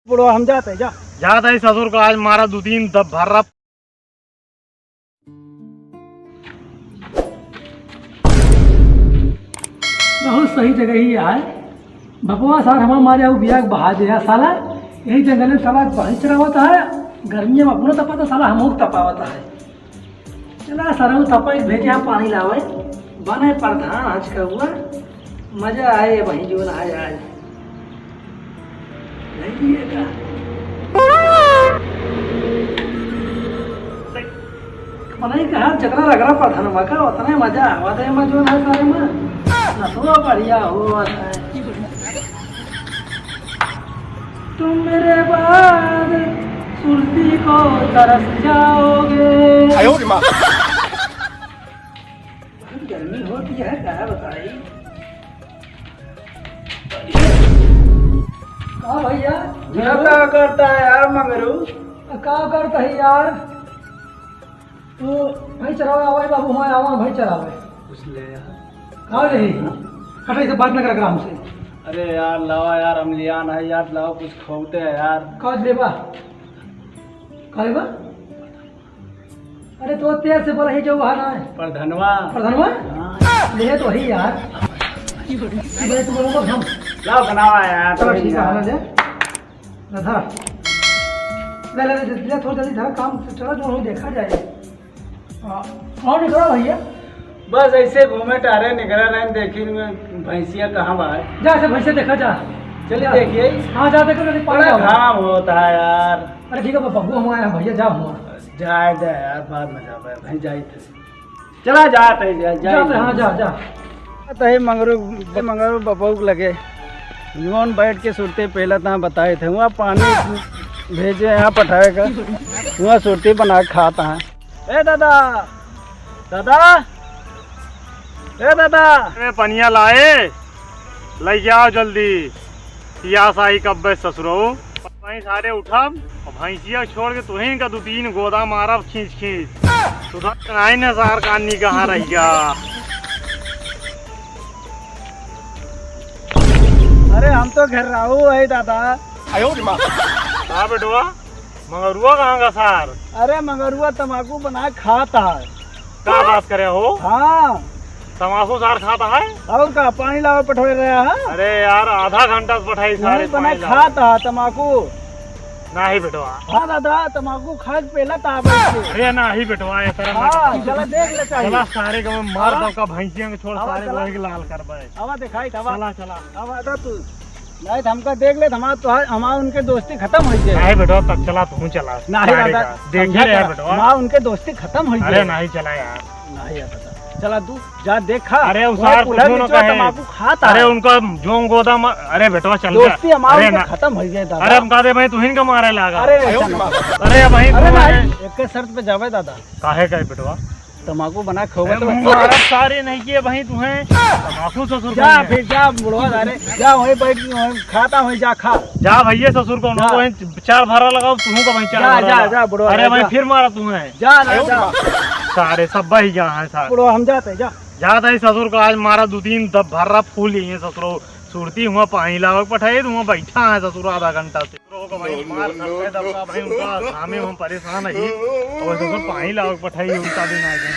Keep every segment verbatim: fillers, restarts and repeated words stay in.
बुढ़वा, हम जात है, जा। जात है ससुर का, आज मारा दो तीन दब भर रहा। बहुत सही जगह ही है। बपवा सार हमार मारे आऊ बिया के बहा दे है साला। यही जंगल में साला भैंस चरावत है, गर्मिया में अपनो तपावत है, साला हमहू के तपावत है। चला सरऊ तपई भेजे, हम पानी लावे। बने प्रधान आज का हुआ, मजा आए वही जो ना आए आज। नहीं ये का? मनई कहा जकरा रगड़ा प्रधान बा का, उतने मजा आवत है, मजो ना सारे में। नसवा बढ़िया होत है। तुम मेरे बाद सुरती को तरस जाओगे। आयो रे माँ। बहुत गर्मी होती है, क्या बताई? का भैया? ये का करता है यार मंगरू? का करता है यार? तू भैंस चरावे आवे बाबू, हमारे आवा भैंस चरावे। कुछ ले यार। का रे? हटा, इसे बात न कर, कर हमसे। अरे यार, लावा यार, हम लियान है यार, लावा कुछ खौते है यार। का लेबा? का लेबा? अरे तो तेर से बोला ही जो वहाँ ना है। प्रधनवा। प्रधनवा? हाँ। ले तो वही यार। भाई तू बोलो हम। लाओ बनावा यार, चलो ठीक है, यार। हाँ, ले। ले धरा। ले, ले, ले, ले, थोड़ा जल्दी धरा, काम से चला, जो हो देखा जाए। हाँ, कहाँ निकला भैया? बस ऐसे घूमे टहरे निकला रहे, देखी में भैंसिया कहाँ बा है। जा से भैंसिया देखा जा। चलिए जा। देखिए। हाँ, जा देखो, नहीं बड़ा पानी आओ। घाम होता है यार। अरे ठीक है, बब्बू हम आए हैं भैया, जा हुआ। जाए दे यार, बाद में जाबे, भाई जाई थे। चला जात है, जा, जा, जात है, हाँ, जा, जा। जात है मंगरू, मंगरू बबऊ के लगे। जौन बैठ के सुरते पहला ता बताए थे, वहाँ पानी भेजे यहाँ पठावे का, वहाँ सुरती बना के खाता है। ए दादा, दादा, ए दादा। अरे पनिया लाए, लइ जाओ जल्दी। पियास आई कब्बे ससुरो। वहीं सारे उठब और भैंसिया छोड़ के तुहीं का दो तीन गोदा मारब खींच खींच। सुधर के नाई ने सार कानी कहाँ रह गया। अरे हम तो घर रहू है दादा। आयो रे माँ। हाँ बेटवा, मंगरुआ कहाँ का सार? अरे मंगरुआ तमाकू बना के खाता है। का बात करे हो? हाँ। तमाकू सार खाता है? और का, पानी लावे पठोए रहा है? अरे यार, आधा घंटा से पठाई सारे नहीं, बना पानी लावे। खाता है तमाकू। नाही बेटवा। हाँ दादा, तमाकू खा के पहला ताप है। अरे नाही बेटवा, ये तरह हाँ, ना। चला देख ले चाहिए। चला सारे को मैं मार हाँ। दो का भैंसिया के छोड़ आवा, सारे चला। वही के लाल कर पाए। आवा दिखाई था, आवा। चला, चला। आवा था तू। नहीं तो हमका देख ले, हमार तो, हमार उनके दोस्ती खत्म हो जाए। नाही बेटवा, तब चला, तू चला। नाही सारे दादा, का। देख समझा ले यार कर। बेटवा। हमार उनके दोस्ती खत्म हो अरे जाए। नाही चला यार। नाही यार दादा। चला तू, जा देखा। अरे वहाँ उसार कुल्हड़ कुछो में न जो कहे। तमाकू खाता अरे है। उनका जो गोदा मा-, अरे बेटवा चल जा। दोस्ती हमार अरे उनके ना। खत्म हो जाए दादा। अरे हम कहा दे भाई तू हिन का मारे लागा। अरे ऐसा ना। अरे भाई अरे तू नाही, है। एक शर्त पे जावे दादा। काहे का है बेटवा? तमाकू बना के खाओगे अरे तो मुँह मारा सारे नहीं किए भाई तुम्हें। तमाकू ससुर जा कौन है? फिर जा बुढ़वा सारे, जा वहीं बैठ के वहीं खाता वहीं जा खा। जा भैया ससुर को, जा। उनको वहीं चार भारा लगाओ, तुम का वहीं चार जा, भारा जा, लगा। जा बुढ़वा अरे जा, भाई जा। फिर मारा तुम्हें। जा ना, जा। सारे सब बही गया है सारे। बुढ़वा हम जाते हैं, जा। जाता है ससुर का आज मारा दो तीन दब भर्रा फूल लिए हैं ससुरो। सुरती हुआ पानी लावक पठाए, तो हुआ बैठा है ससुर आधा घंटा से। ससुरो का भाई मार सबके दबका भाई उनका सामे हम परेशान है। और ससुर पानी लावक पठाए उनका भी ना गए।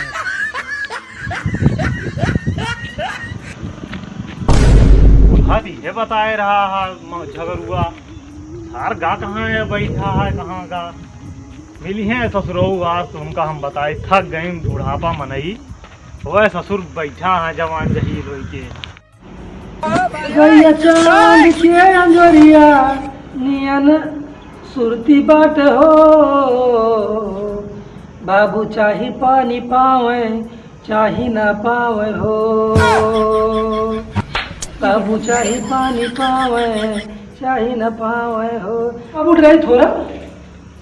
उठा दी है बताए रहा है म-, झगरुआ। सार गा कहाँ है, बैठा है कहाँ का? मिली है ससुरो आज तो उनका हम बताए, थक गए बुढ़ापा मनई। ओए ससुर बैठा है जवान जहीर होई के। गैया चांद के अंजोरिया नियन सुरती बाट हो, बाबू चाही पानी पावे, चाही ना पावे हो, बाबू चाही पानी पावे, चाही ना पावे हो। अब उठ रही थोड़ा।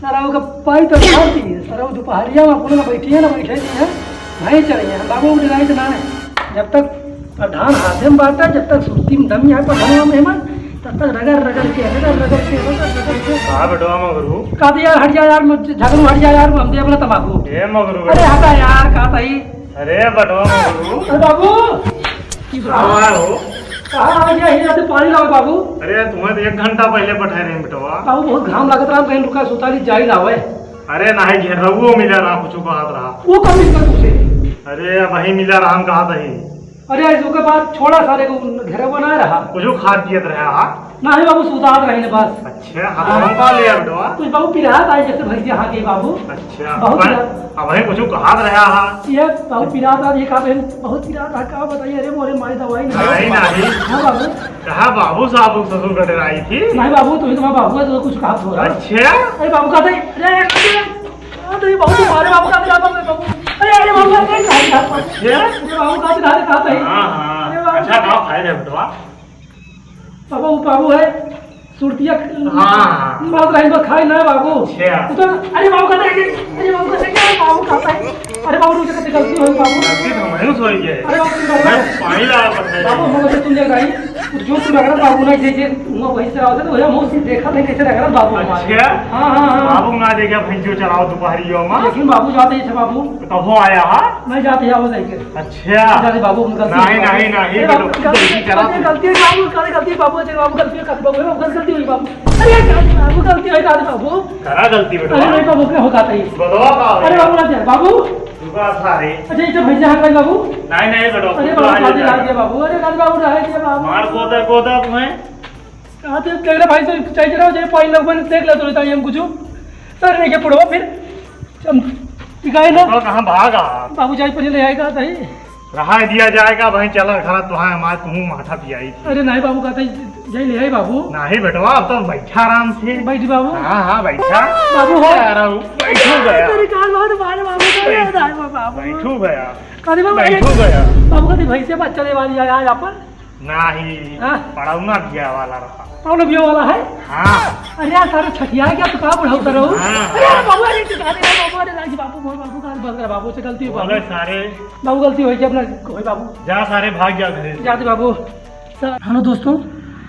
सरऊ का पाई तो छोड़ दिए, सरऊ दोपहरिया में अपने बैठिए ना बैठे दिए, नहीं चलिए, हम बाबू उठ रहे तो ना है। जब तक प्रधान हाथे में बाटा, जब तक सुरती में दम यहाँ प्रधान में है, तब तक रगड़ रगड़ के, रगड़ रगड़ के, रगड़ रगड़ के। हाँ बेटवा मगरू। कहा दे यार, हट जा यार, मैं झगड़ू हट जा यार, हम दे अपना तमाकू। ए मगरू अरे बेटवा। हटा यार, कहा था ही। अरे बेटवा मगरू। अरे बाबू। कहाँ हो? कहाँ आ गया? हियाँ से पानी लावे बाबू। अरे, तुम्हें तो एक घंटा पहले पठाए रहे बेटवा। बाबू, बहुत घाम लागत रहा, हम कहीं रुका, सुता ली, जाई लावे। अरे, नाही, घेरउवो मिला रहा, कुछ कहत रहा। वो कब मिलता तुमसे? अरे, अबहीं मिला रहा, हम कहत ही। अरे, आज ओकर बाद छोड़ा सारे को, घेरउवा ना रहा। कुछ खात पियत रहा, हाँ? नाही बाबू, सुतात रहे ने बस। अच्छा, हाँ, तो हम का ले आ बेटवा? कुछ बाबू पिरात आई जैसे भैंसिया हाँ गई बाबू। अच्छा, बहुत अब पिरात। अबहीं कुछ कहत रहा, हाँ? ये बाबू पिरात आ, ये का बहन बहुत पिरात आ, का बताइए, अरे मोरे माई दवाई नहीं। नाही, नाही। हाँ बाबू। कहा बाबू साहब ससुर कटे आई थी? नाही बाबू, तू ही तुम्हारा बाबू है, तो कुछ कहा थोड़ा। अच्छा। अरे बाबू कहते, अरे, अरे, अरे, अरे, बाबू, तुम्हारे बाबू का, अरे, बाबू, बाबू। अरे, अरे, बाबू, अरे, अरे, अरे, अच्छा? अरे, बाबू का, अरे, कहते हैं। हाँ, हाँ। अरे, बाबू। अच्छा, खाओ, खाए रहे बेटवा। बाबू, बाबू है, सुरतिया हाँ, हाँ। मरत रही तो खाए ना, बाबू। अच्छा। तू तो, अरे, बाबू कहते हैं, अरे, बाबू कहते हैं, अरे, बाबू कहते हैं। अरे बाबू, रुक जा, गलती होई बाबू। गलती तो हमहू से होई है। अरे बाबू, तुम मैं डरो। पानी लावा पड़ता है। बाबू, हम बच्चे तुम ले गई। जो तू रगड़त बाबू ना, जे, जे, वहाँ वही से आवत है, तो वही हम उसी देखा नहीं कैसे रगड़त बाबू हमारे। अच्छा? हाँ, हाँ, हाँ। बाबू ना देखा, भैंसियो चराओ दोपहरियो में। लेकिन बाबू जाते ही थे बाबू। तो कब हो आया हा? मैं जाते ही आवत है के। अच्छा। जाते बाबू, हम गलती नहीं, हुई बाबू। नहीं, नहीं, अरे बाबू, बेटो, गलती, गलती करा गलती, तू। गलती है बाबू, गलती, गलती बाबू, गलती, गलती, गलती, बाबू, गलती हुई बाबू। अरे बाबू, गलती हुई, गलती बाबू। करा गलती बेटो। अरे नहीं बाबू, क्या होगा था ये? बतवा का अरे है? बाबू, ना दे, बाबू। रुका सारे। अच्छा, इसे भैया हाथ लगा बाबू। नहीं, नहीं, बेटो, अरे तू बाबू, आ जा। बाबू, अरे बाबू, रहे दे बाबू। मार गोदा, गोदा तुम्हें। कहाँ थे? तेरे भाई से चाहिए रहो, जे पानी लगवा ने देख ले तो लेता हम कुछ। सर, नहीं के पड़वा फिर। हम टिकाए ना। तो कहाँ भागा? बाबू जाई पहले ले आएगा, सही। रहा दिया जाएगा भाई, चला घर तो है, हमारे तुम माथा पियाई थी। अरे नहीं बाबू, कहते जाई ले आई बाबू। नहीं बेटवा, अब तो बैठा आराम से। बैठ बाबू। हाँ, हाँ, बैठा। बाबू हो। आ रहा हूँ। बैठू गया। तेरी कान बहुत मारे बाबू, अरे बैठ-, दाई बाबू। बैठू गया। कभी बाबू, बैठू गया। बाबू कभी भैंसे बच्चा ले वाली आया यहाँ पर? नहीं, हाँ? पड़ौना बिया वाला रहा। पड़ौना बिया वाला है? हाँ। अरे यार, सारे छठिया क्या तू कहाँ पढ़ाऊ करो? हाँ, अरे यार, हाँ। बाबू, अरे तू कहाँ दे बाबू, अरे राज बाबू, मोर बाबू, कहाँ बस कर बाबू से गलती हुई बाबू। बोले सारे। बाबू गलती हुई क्या अपना, कोई बाबू। जा सारे भाग जा घरे। जाते बाबू। सर। हेलो दोस्तों,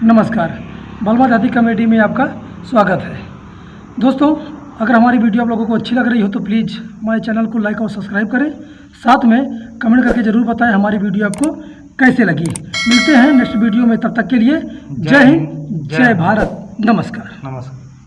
नमस्कार। बलमा जाति कॉमेडी में आपका स्वागत है। दोस्तों, अगर हमारी वीडियो आप लोगों को अच्छी लग रही हो तो प्लीज हमारे चैनल को लाइक और सब्सक्राइब करें। साथ में कमेंट करके ज़रूर बताएं हमारी वीडियो आपको कैसे लगी। मिलते हैं नेक्स्ट वीडियो में, तब तक के लिए जय जय हिंद, हिंद, जय जय भारत। भारत। नमस्कार। नमस्कार।